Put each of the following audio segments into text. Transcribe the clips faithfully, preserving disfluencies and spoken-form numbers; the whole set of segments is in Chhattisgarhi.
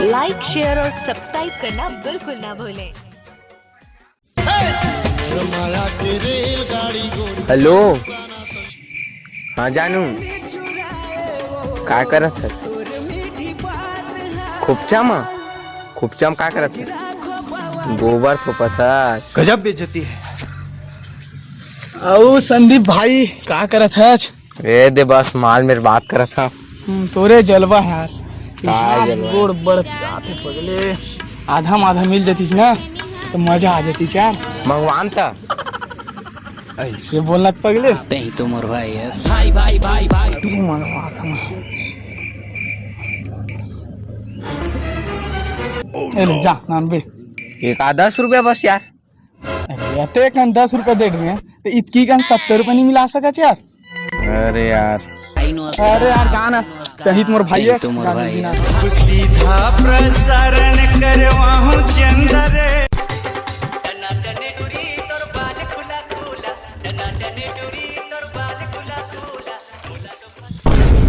लाइक, शेयर और सब्सक्राइब करना बिल्कुल ना भूलें। हेलो। हाँ जानू, का करत हस? खुपचा म? खुपचा म का करत हस? गोबर थोपत हस। गजब बेइज्जती है। अउ संदीप भाई, का करत हस? ए दे बस, माल मेर बात करत हस। हम्म, तोरे जलवा है यार। का जलवा है? गोड़ बड़ आते पगले। आधा माधा मिल जातीस ना, तो मजा आ जातीस यार। मंगवान त। ऐसे बोलना त पगले। तहीं तो मोर भाई है। भाई, भाई, भाई, भाई। तू मंगवा था। ए ले जा, नान बे। एक आ दस रुपया बस यार। अरे यार, ते कन दस रुपया दे रहे हैं, तो इतकी कन सत्तर रुपया नहीं मिला सकत यार? अरे यार। अरे यार, जाना, तहीं तो मोर भाई है, तहीं तो मोर जाना भाई बिना। है। सीधा प्रसारण करवाहूं चंद्र रे।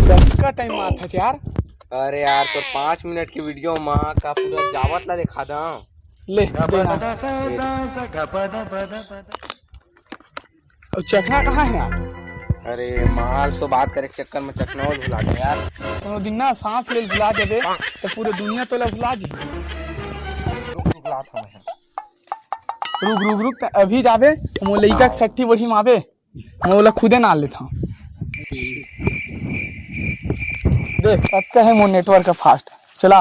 कतका टाइम मारत हस यार? अरे यार, तो पाँच मिनट की वीडियो मा का पूरा जावत ला दिखा दा। ले, दे ना। अउ चखना कहाँ है यार? अरे, माल से बात करे के चक्कर में चखना भुला गया यार। कोनो दिन ना सांस ले भुला देबे, तो पूरे दुनिया तोला भुला जी। रुक, रुक, लात हूँ मैं। रुक, रुक, रुक, त अभी जाबे, मोर लइका के सट्ठी बड़ी माबे। मैं ओला खुदे नाल लेथंव। देख, अब कहे मोर नेटवर्क ह फास्ट। चला।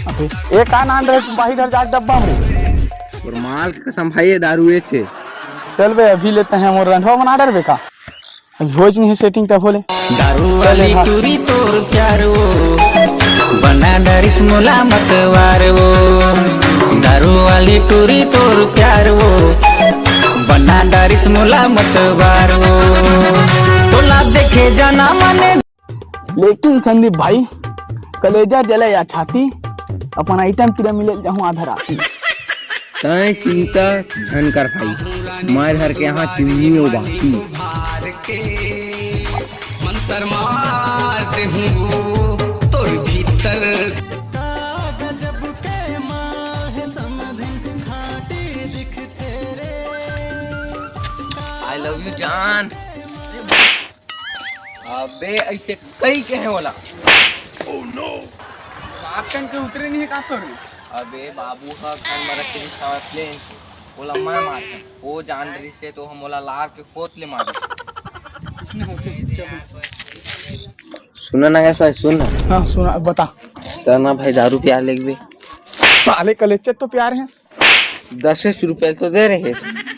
अबे, ए का नान रहे, बाहिर हर जाके डब्बा में। तोर माल के कसम भाई, ये दारू एचे। चल बे, अभी लेते हैं, मोर रंधवा बना डर बे का। अभी होइच नहीं है सेटिंग, तब होले। दारू वाली टूरी तोर प्यार वो, बना डरिस मोला मतवार वो। दारू वाली टूरी तोर प्यार वो, बना डरिस मोला मतवार वो। तोला देखे जाना मने। लेकिन संदीप भाई, कलेजा जले या छाती, अपन आइटम तिरा मिले जाहूं आधा राती। तैं चिंता झन कर भाई, मैं धर के यहाँ चिमनी ओ बाती। मंतर मार देहूं तोर भीतर। गजब के माल है समधिन, खाटी दिखथे रे। I love you जान। अबे ऐसे कई कहे वाला। Oh no। आपकन के उतरे नहीं है का सर? अबे बाबू ह घर में रखे खावत ले, ओला मैं मार। वो जान रही से तो हम ओला लार के पोत ले मारे। सुन ना गैस भाई, सुन ना। हाँ, सुना, बता। सर ना भाई, दारू प्यार लेगबे। साले कलेचर तो प्यार है। दस रुपया तो दे रहे।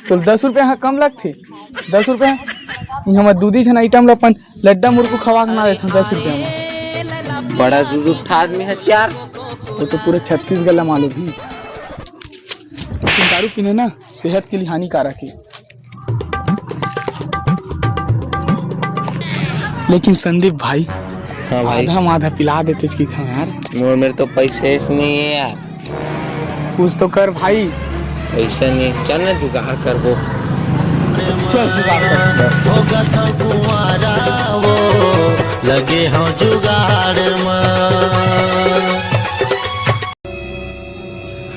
तो दस रुपया हाँ कम लगथे। दस रुपया। ये हमर दूधी झन आइटम ल अपन लड्डा मुरकू खवा के ना देथन दस रुपया में। बड़ा दूध उठा आदमी है यार। वो तो पूरे छत्तीसगढ़ ला मालूम है। लेकिन दारू पीने ना सेहत के लिए हानिकारक है। लेकिन संदीप भाई, हाँ भाई। आधा माधा पिला देते कि था यार। मोर मेर तो पैसे नहीं है यार। कुछ तो कर भाई। पैसा नहीं, चल ना जुगाड़ करबो। चल जुगाड़ कर। होगा था कुंवारा वो, लगे हो जुगाड़ में।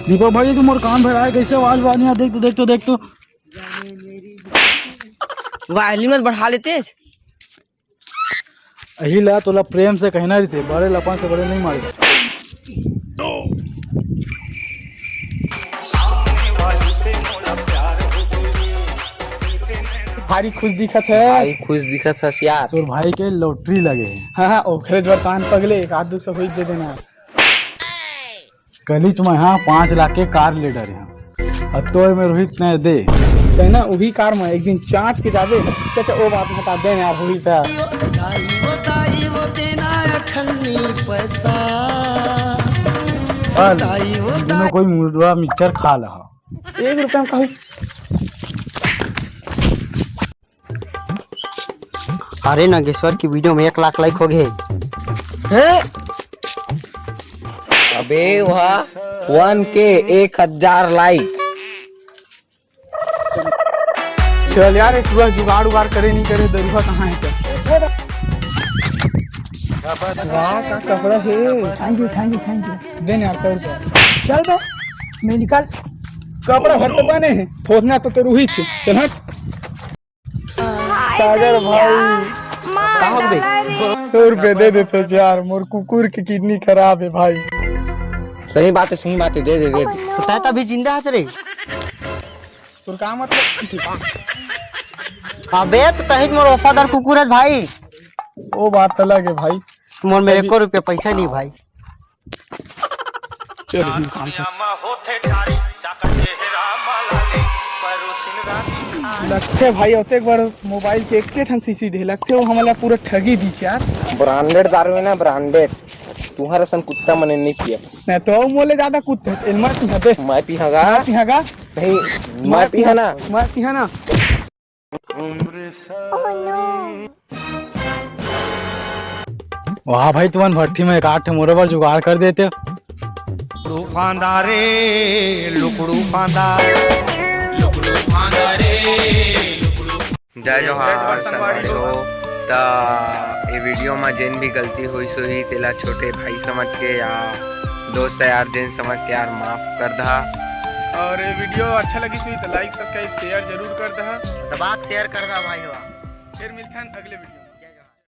दीपक भाई, तू मोर कान भराए कैसे आवाज बानिया? देख तो, देख तो, देख तो। वायलिन मत बढ़ा लेते। अही ला तोला प्रेम से कहना रहिथे, बड़े लपन से बड़े नहीं मारे। भारी खुश दिखत है। भाई खुश दिखत हस यार। तोर भाई के लॉटरी लगे है। हाँ, हाँ, ओखरे जोर कान पगले, एक आध दो सौ होई दे देना। कलीच मैं हाँ पाँच लाख के कार ले डरे हूँ, और तोय में रोहित ने दे। ते ना उही कार में एक दिन चाट के जाबे। चाचा, वो बात हटा दे यार, होही था। दाई वो, दाई वो, देना अठन्नी पैसा। और दाई वो, दोनों दाई कोई मुर्गा मिक्सचर खा ला। एक रुपया में कहूँ। अरे नागेश्वर की वीडियो में एक लाख लाइक हो गए। हैं? अबे वाह, वन के, एक हजार लाइक। चल यार, एक बार जुगाड़ उगाड़ करे नहीं करे, दरुआ कहाँ है क्या? वाह, का कपड़ा हे। Thank you, thank you, thank you। दे ना यार, सौ रुपया। चल बे, मैं निकाल। कपड़ा भर तो बने हे, खोजना तो तोर उही छे। चल हट। सागर भाई। का हो बे? सौ रुपया दे देते यार, मोर कुकुर के kidney खराब हे भाई। सही बात हे, सही बात हे, दे दे, दे दे। तो तैं तो अभी जिंदा हस रे। तोर का मतलब? अबे तो तहीं तो मोर वफादार कुकुर हस भाई। वो बात अलग हे भाई। मोर मेर एको रुपया पैसा नहीं भाई। चल, हम काम चल। लगथे भाई, ओतेक बड़ mobile के एके ठन शीशी दे, लगथे वो हमला पूरा ठगी दिस यार। Branded दारू हे ना, branded। तुंहर असन कुत्ता मने नहीं पिया। नहीं तो मोले ज्यादा कुत्ता हे, मैं पिहा दे। मैं पिहा गा? मैं पिहा गा? नहीं, मैं पिहा ना। मैं पिहा ना। वाह भाई, तुमन भट्ठी में एक आठ ठे मोरे बर जुगाड़ कर देते। लुकड़ू फांदा रे, लुकड़ू फांदा। लुकड़ू फांदा रे, लुकड़ू। जय जोहार संगवारी हो। त ए video म जेन भी गलती होइस होही, तेला छोटे भाई समझ के या दोस्त यार जेन समझ के यार माफ कर दहा। और ये video अच्छा लगिस होही त like, subscribe, share जरूर कर दहा। दबा के share कर दहा भाई हो। फिर मिलथन अगले video में।